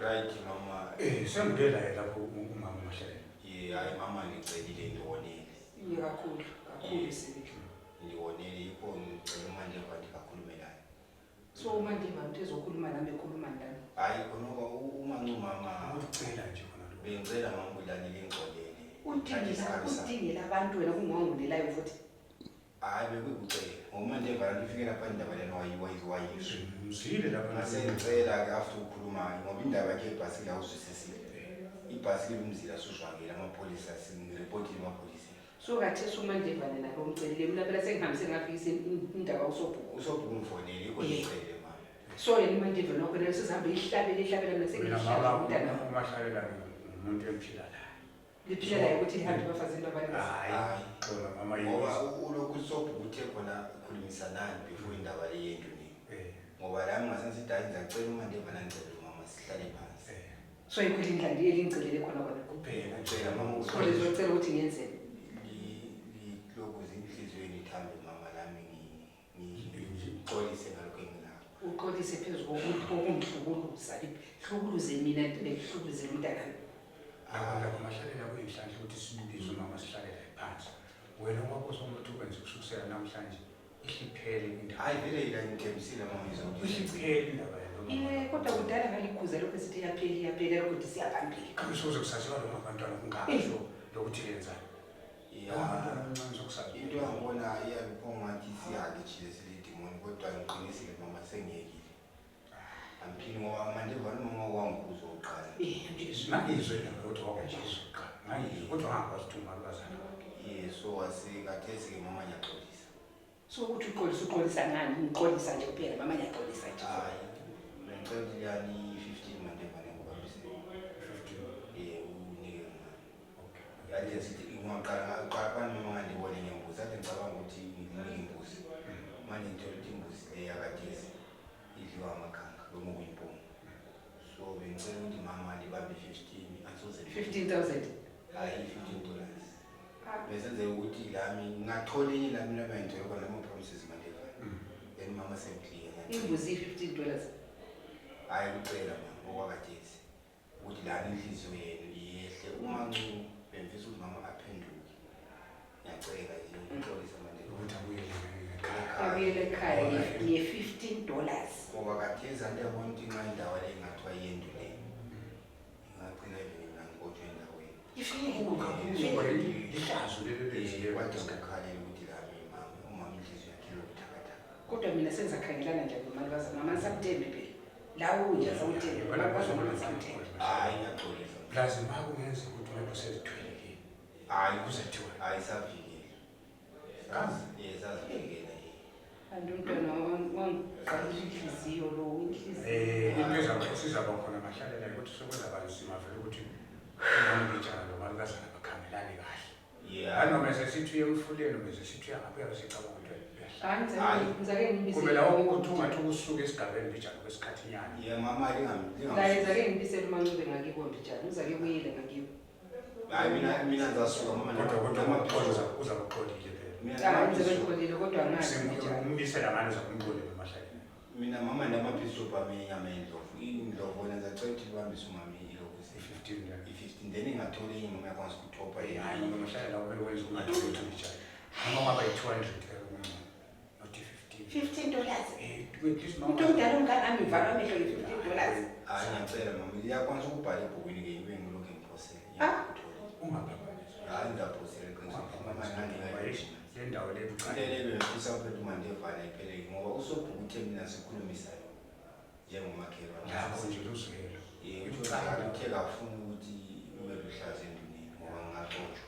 Right, mama. Sengibela lapho umama Mashalela. Hayi mama ngicela indonile. Kakhulu sibili. Ndionele yikho ngicela manje abantu bakhulume naye. So manje abantu ezokhuluma nami ekhuluma nami. Hayi khona uma mama Ucela nje khona lo. Bengicela mama ulanele ingcolele. Udingela abantu wena kungongonelayo futhi. Hayi bekucela. Uma nje abantu ufike lapha indaba lena wayizwe. Mzile lapha Masengicela ke after ukukhuluma ngoba indaba yakhe ibhasi la uzwisisile. Ibhasi lumzila soshwangela amapholisa singireport amapholisa. So kathesi umanje vane nalo umcelile mina phela sengihambise ngafikisa indaba usobhuku. Usobhuku umfonele yikho ngicela mama. So yena manje vele nokho lelo sihambe ihlabela mina sengihlala umntana. uMashalela umuntu emphila la. Liphila la ukuthi ihambe bafazini abanye. Hayi Khona mama ngoba ulokhu usobhuku uthe khona khulumisanani before indaba le yendlu ni. Ngoba la ngingasensidala ngicela uma ndevana ngicela mama sihlale phansi. So ikhulu indlala elingcelele khona khona Kuphela ngicela mama ukhole zocela ukuthi ngenzeni. Lokhu zinhlizweni ithambe mama lami ngixolise ngalokho engilapho. Uqolise phezulu kokumhlukuluza ihlukuluze mina lehlukuluze umntana. Lapho Mashalela kuyinhlanhla ukuthi sibize mama sihlalela phansi. Wena ngoba usomuntu ukwenza ukususela namhlanje ihliphele indaba. Hayi vele ila ngithembisile mama izokuthi Ihliphele indaba yalo. Kodwa kudala ngalikhuza lokho sithi yaphela ukuthi siyaphambili. Kamsoze kusaziwa lo mabantwana kungasho lokuthi yenzani. Into yangibona iyabiphongathi siyake chile silidimoni kodwa ngiqinisile mama sengiyekile. Amphini ngoba manje vana mama wangibuza uqala. Ngizwe lapho ukuthi wakwaJesu qala. Ngayizwe kodwa ngakwazi ukuthi umalukazana. So wasikathesi ke mama ngiyaxolisa. So ukuthi uqolisa ngani? Ngiqolisa nje kuphela mama ngiyaxolisa nje. Hayi. Ngicela yani 15 manje vana ngoba bese 15. Unike mama. Okay. Yathi sithi ngiyaqala mama ngandibone ngembuzi athi ngicabanga ukuthi nginike imbuzi. Manje ngithola ukuthi imbuzi le yakadesi idliwa amakhanga lomu kuyimpungu. So bengicela ukuthi mama libambe 15 asoze 15,000. hayi $15. Bese ukuthi lami ngathola enye lami labangithola khona ama promises manje. Then mama semclear. Imbuzi $15. Hayi ucela mama okwakadesi ukuthi la inhliziyo yenu iyehle umancu bemfisa ukuthi mama aphenduke. Ngiyacela nje ngixolisa manje ukuthi abuyele ekhaya nge$15. ngoba kathesi anti yabona ukuthi nxa indawo le ingathiwa yendlu le ingagcina mina ngikotshwe endaweni. ihlazo lelo Kwadwa ngikhalela ukuthi lami mama umama inhliziyo yakhe lokuthakatha. Kodwa mina sengizakhangelana nje nomalukazana mama ngisamthembe phela. La unje sawuthembe malukazana ngisamthembe. Hayi ngiyaxolisa. Plaza makungenza ukuthi wena usezithwele ke. Hayi kuzathiwa hayi savikele. Sazivikele. Kanti umntwana wanginhliziyo lo inhliziyo. Into ezasiza khona Mashalela ukuthi sokwenza kanzima vele ukuthi umama lo malukazana bakhangelane kahle. Hayi noma sesithi uyemfuleni bese sithi uyangaphi uyasicabanga ukuthi Hayi ngizake ngibisele. kumele ukuthi ungathi usuke esigabeni bijalo kwesikhathi nyana. Mama Ngizake ngibisele uMancube ngakibo njalo uzake kuyile ngakibo. hayi mina ngizasuka mama Kodwa amaphoza uzakuqolile phela. Hayi ngizokuqolile kodwa ngazi. Umbisela ngane zakumqolile Mashalela. Mina mama ndamabhisopu amnyama endlovu indlovu wena zacela ukuthi libambise umama ilokhu 15 ya. i-15 then ingatholi enye mama yakwazi ukuthopa Hayi ngoba Mashalela kumele wenze ungatholi bijalo. Noma kwaba yi200 not $15. Please mama. Umuntu omdala ongakami vala amehlo $15. hayi ngiyacela mama iyakwazi ukubhala ebhukwini ke ibe ngilokhu ngiphosela Ungababhalisa. hayi ngiyaphosela qinisile mama ngangingayishi le ndawo le bucala. Lele befisa ukuthi mandevana iphelele ngoba usobhuku uthe mina sikhulumisayo njengomakhelwane. Lapho nje luzwelo. Uthe kafuna ukuthi ube luhlaza enduneni ngoba ngingaxotshwa.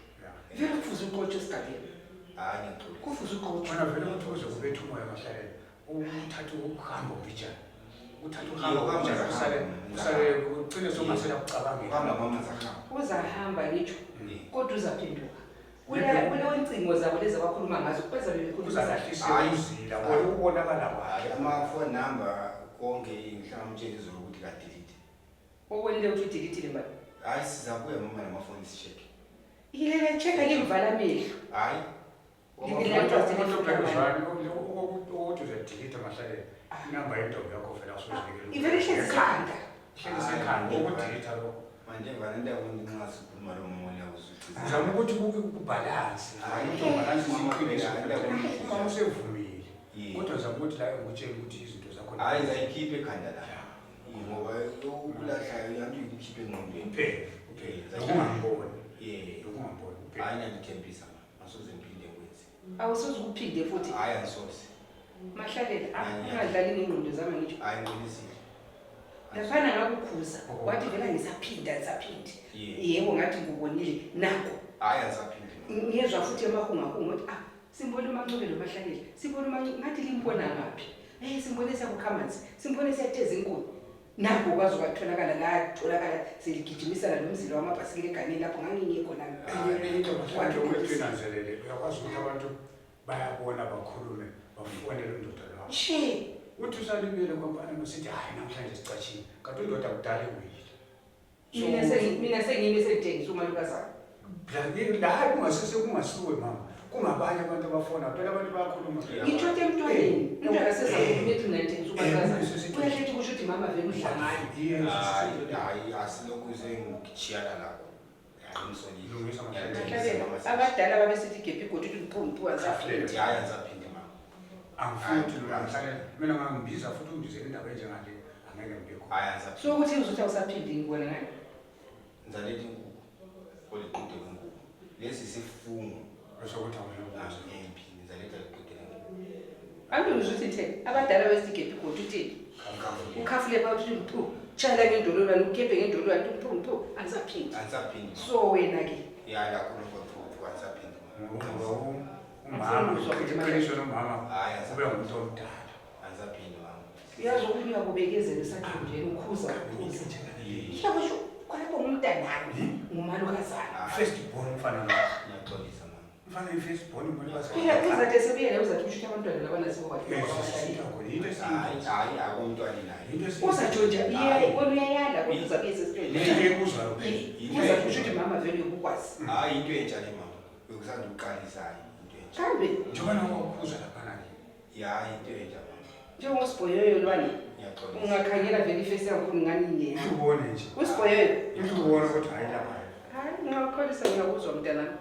Vele kufuze uqotshwe esigabeni. Hayi ngiyaxolisa. Kufuze uqotshwe. Wena vele ukuthi uze kubetha umoya Mashalela. Uthatha ukuhamba ubijana. Uthatha uhambo ubijana usale ucine songasela kucabanga. Uhamba mama zakhamba. Uzahamba ngitsho kodwa uzaphenduka. Kuleyo incingo zabo lezi abakhuluma ngazo kwenza bekhuluma. Uzalahlisa umzila ubonakala kwayo. Ama-phone number konke inhlangamtshelizo ukuthi ka-delete. Okwelile ukuthi udelete manje. Hayi sizabuya mama namafoni si-check. Ile check-a ngivala amehlo. Hayi. ukuthi uzadelete Mashalela. Inamba yentombi yakho vele Ivele ihlezi ekhanda. Ihlezi ekhanda. ukudita lokho. Manje vana ndiyabona nxa sikhuluma lo mama uyakuzuza. Ngizama ukuthi kubalance. Hayi balance uma usevumile. Kodwa ngizama ukuthi la ngikutshela ukuthi izinto zakho hayi zayikhiphe ekhanda la. Ngoba ukulahla uyantu ukukhiphe engqondweni. Phela. Ukungamboni. Ukungamboni. Hayi ngiyithembisa masoze ngiphinde kwenze. Awusoze ukuphinde futhi. Hayi angisoze. Mahlalela ungadlali ngengqondo zami ngisho. Hayi ngiqinisile. Lafana ngakukhuza wathi vela ngisaphinda yebo ngathi ngubonile nako hayi angisaphinde ngiyezwa futhi emahungahunga ukuthi simbone uMancobelo Mahlalela sibone ngathi limbona ngaphi simbone siyakukhamanzi simbone siyatheza inkuni nako kwazi kwatholakala la tholakala seligijimisana nomzila wamabhasikili eganeni lapho ngangingekho nami into manje ukwenanzelele uyakwazi ukuthi abantu bayabona bakhulume bafonele indoda lapho uthi usalibele kwamfana masithi hayi namhlanje sicashile kanti indoda kudala ewile mina sengimi sengithengisa umalukazana la kungasese kungasuwe mama kungabanye abantu abafona phela abantu bayakhuluma ngitshothe emntwaneni noma sezakumethi ngithengisa umalukazana uyahlethi kusho ukuthi mama vele udlangani hayi asilokhu sengijiyana lapho abadala babesithi igebhe igodi ukuthi mphumpu angisaphinde hayi angisaphinde angifuthi namhlanje mina ngangibiza futhi ungizele indaba enjengale angeke ngibekho hayi angisaphinde so ukuthi uzothi awusaphindi ngibona ngayo ngizaletha inkukhu oliqhude kwenkukhu lesi sifungo sokuthi awuyazi ngiphinde ngizaletha liqhude lenkukhu antu ngizothi nje abadala besithi igebhe igodi uthini ukhafule phakathi mphu chala ngendololwane ukhephe ngendololwane mphu angisaphinde so wena ke ya lakho lokho angisaphinde umama uzokuthi nomama hayi ube ngumuntu omdala angisaphinde mama uyazi ukuthi uyakubekezela esakhe ukhuza yabasho kwalapho ngumntanami ngumalukazana first born mfana ngiyaxolisa mama mfana i-first born umalukazana phela uzathi sebuyele uzathi usho abantwana labana hayi akomntwana naye uzatshontsha uyayala kodwa uzabe esesitweni uzathi usho ukuthi mama vele ukwazi hayi into entsha le mama yokusanda uqalisayo into entsha kambe njengoba nawukhuza laphana ya into entsha mama njengosibhoyoyo lwane ngiyaxolisa ungakhangela vele ifesi yakho ngani ngeke ubone nje usibhoyoyo ubone ukuthi hayi lapha hayi ngiyakholisa ngiyakuzwa mntanami